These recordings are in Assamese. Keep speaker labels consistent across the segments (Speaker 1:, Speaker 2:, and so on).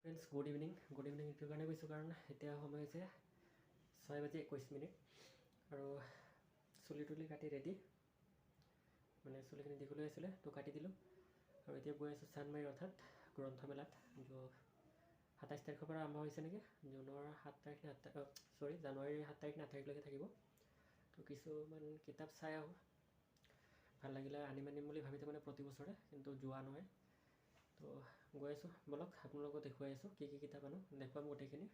Speaker 1: Friends, good evening. Good evening এইটোৰ কাৰণে কৈছোঁ, কাৰণ এতিয়া সময় হৈছে 6 বাজি 21 মিনিট আৰু চুলি তুলি কাটি ৰেডি। মানে চুলিখিনি দীঘল হৈ আছিলে, তো কাটি দিলোঁ আৰু এতিয়া গৈ আছোঁ চানমাৰি, অৰ্থাৎ গ্ৰন্থমেলাত। 27 তাৰিখৰ পৰা আৰম্ভ হৈছে নেকি, জুনৰ 7 তাৰিখ নে 8, চৰি, জানুৱাৰীৰ 7 তাৰিখ নে 8 তাৰিখলৈকে থাকিব। তো কিছুমান কিতাপ চাই আহোঁ, ভাল লাগিলে আনিম আনিম বুলি ভাবি থাকোঁ মানে প্ৰতি বছৰে, কিন্তু যোৱা নহয়। তো গৈ আছোঁ, ব'লক, আপোনালোকক দেখুৱাই আছোঁ কি কি কিতাপ আনো, দেখুৱাম গোটেইখিনি।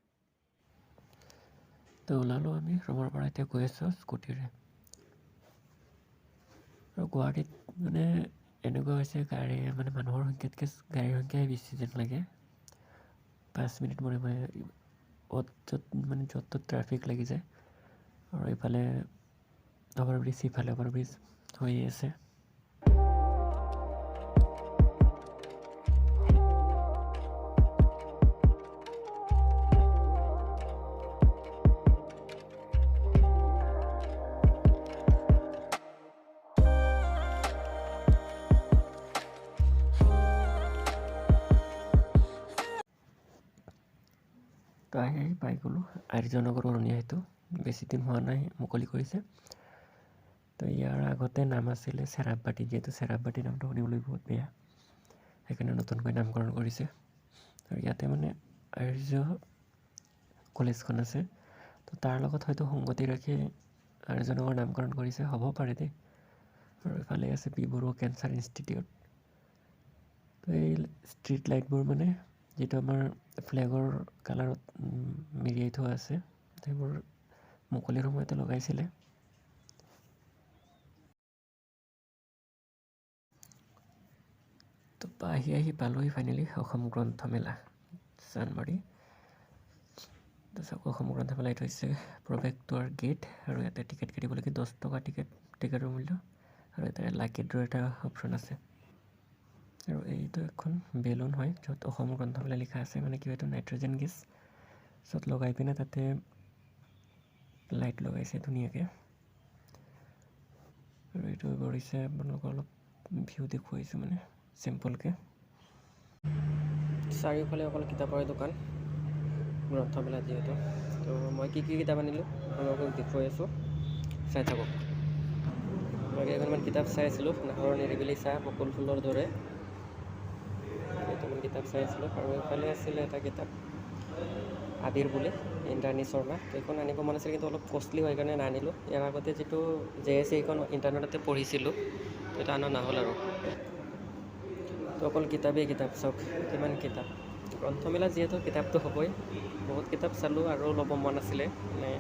Speaker 1: তো ওলালোঁ আমি ৰুমৰ পৰা, এতিয়া গৈ আছোঁ স্কুটিৰে। আৰু গুৱাহাটীত মানে এনেকুৱা হৈছে, গাড়ী মানে মানুহৰ সংখ্যাতকৈ গাড়ীৰ সংখ্যাই বেছি যেন লাগে। 5 মিনিট মূৰে মূৰে অ'ত ত'ত, মানে য'ত ত'ত ট্ৰাফিক লাগি যায়। আৰু এইফালে অভাৰ ব্ৰিজ, সিফালে অভাৰ ব্ৰিজ হৈয়ে আছে। তো আহি আহি পাই গ'লোঁ আৰ্যনগৰ উৰণীয়া সেতু। বেছি দিন হোৱা নাই মুকলি কৰিছে। তো ইয়াৰ আগতে নাম আছিলে চেৰাপবাটি। যিহেতু চেৰাপবাটি নামটো শুনিবলৈ বহুত বেয়া, সেইকাৰণে নতুনকৈ নামকৰণ কৰিছে। আৰু ইয়াতে মানে আৰ্য কলেজখন আছে, তো তাৰ লগত হয়তো সংগতি ৰাখি আৰ্যনগৰ নামকৰণ কৰিছে, হ'ব পাৰে দেই। আৰু ইফালে আছে বি বৰুৱা কেঞ্চাৰ ইনষ্টিটিউট। তো এই ষ্ট্ৰীট লাইটবোৰ মানে যিটো আমাৰ ফ্লেগৰ কালাৰত মেৰিয়াই থোৱা আছে, সেইবোৰ মুকলিৰ সময়তে লগাইছিলে। তো আহি আহি পালোহি ফাইনেলি অসম গ্ৰন্থমেলা, চানমাৰি। তো চাওক, অসম গ্ৰন্থমেলা, এইটো হৈছে প্ৰৱেশদ্বাৰ, গেট। আৰু ইয়াতে টিকেট কাটিব লাগে, 10 টকা টিকেট, টিকেটৰ মূল্য। আৰু ইয়াতে লাকি ড্ৰ এটা অপশ্যন আছে। আৰু এইটো এখন বেলুন হয়, য'ত অসম গ্ৰন্থমেলা লিখা আছে। মানে কিবা এইটো নাইট্ৰজেন গেছ য'ত লগাই পিনে তাতে লাইট লগাইছে ধুনীয়াকৈ। আৰু এইটো কৰিছে, আপোনালোকৰ অলপ ভিউ দেখুৱাইছোঁ, মানে চিম্পলকৈ। চাৰিওফালে অকল কিতাপৰে দোকান, গ্ৰন্থমেলা যিহেতু। তো মই কি কি কিতাপ আনিলোঁ আপোনালোকক দেখুৱাই আছোঁ, চাই থাকক। মই কেইখনমান কিতাপ চাই আছিলোঁ, নাহৰৰ নিৰিবিলি ছাঁ, বকুল ফুলৰ দৰে, কেইটামান কিতাপ চাই আছিলোঁ। আৰু এইফালে আছিলে এটা কিতাপ আবিৰ বুলি, ইন্দ্ৰাণী শৰ্মা। সেইখন আনিব মন আছিল, কিন্তু অলপ কষ্টলি হয় কাৰণে নানিলোঁ। ইয়াৰ আগতে যিটো জে এছ, সেইখন ইণ্টাৰনেটতে পঢ়িছিলোঁ, সেইটো অনা নহ'ল আৰু। তো অকল কিতাপেই কিতাপ, চাওক কিমান কিতাপ। গ্ৰন্থমেলা যিহেতু কিতাপটো হ'বই। বহুত কিতাপ চালোঁ আৰু ল'ব মন আছিলে, মানে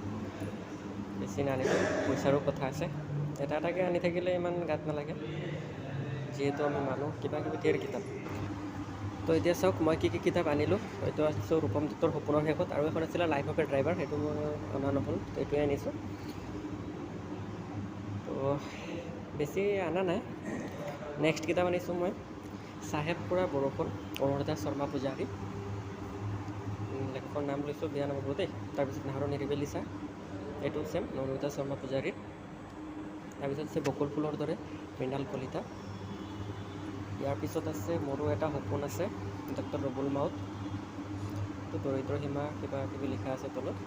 Speaker 1: বেছি নানিলোঁ, পইচাৰো কথা আছে। এটা এটাকৈ আনি থাকিলে ইমান গাত নালাগে, যিহেতু আমি মানুহ, কিবা কিবি ধেৰ কিতাপ। তো এতিয়া চাওক মই কি কি কিতাপ আনিলোঁ। এইটো আনিছোঁ ৰূপম দত্তৰ সপোনৰ শেষত আৰু এখন আছিলে লাইফ অফ এ ড্ৰাইভাৰ, সেইটো মই অনা নহ'ল, তো এইটোৱে আনিছোঁ। তো বেছি অনা নাই। নেক্সট কিতাপ আনিছোঁ মই চাহেব পুৰা বৰষুণ, অনুৰাধা শৰ্মা পূজাৰী। লেখকৰ নাম লৈছোঁ, বেয়া নাপাব দেই। তাৰপিছত নাহৰৰ নিৰিবিলি ছাঁ, এইটো ছেম অনুৰাধা শৰ্মা পূজাৰীৰ। তাৰপিছত আছে বকুল ফুলৰ দৰে, মৃণাল কলিতা। ইয়াৰ পিছত আছে মোৰো এটা সপোন আছে, ডক্টৰ ৰুবুল মাউত। তো দৰিদ্ৰ সীমা কিবা কিবি লিখা আছে তলত।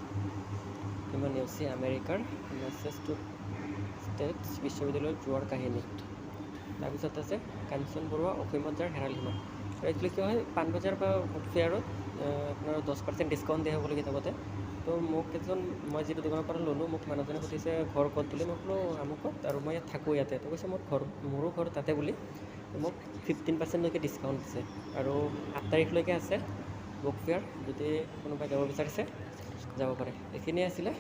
Speaker 1: সীমা নেওচি আমেৰিকাৰ মেছেচুচেটছ বিশ্ববিদ্যালয়ত যোৱাৰ কাহিনী। তাৰপিছত আছে কাঞ্চন বৰুৱা, অসীমত যাৰ হেৰাল সীমা। আৰু একচুৱেলি কি হয়, পাণবজাৰ বা বুক ফেয়াৰত আপোনাৰ 10% ডিছকাউণ্ট দিয়ে সকলো কিতাপতে। তো মোক এজন, মই যিটো দোকানৰ পৰা ল'লোঁ, মোক মানুহজনে সুধিছে ঘৰ ক'ত বুলি। মই ক'লোঁ আমুকত আৰু মই ইয়াত থাকোঁ ইয়াতে। তো কৈছে মোৰ ঘৰ, মোৰো ঘৰ তাতে বুলি। মোক 15%লৈকে ডিছকাউণ্ট দিছে। আৰু 8 তাৰিখলৈকে আছে বুক ফেয়াৰ, যদি কোনোবাই যাব বিচাৰিছে যাব পাৰে। এইখিনিয়ে আছিলে।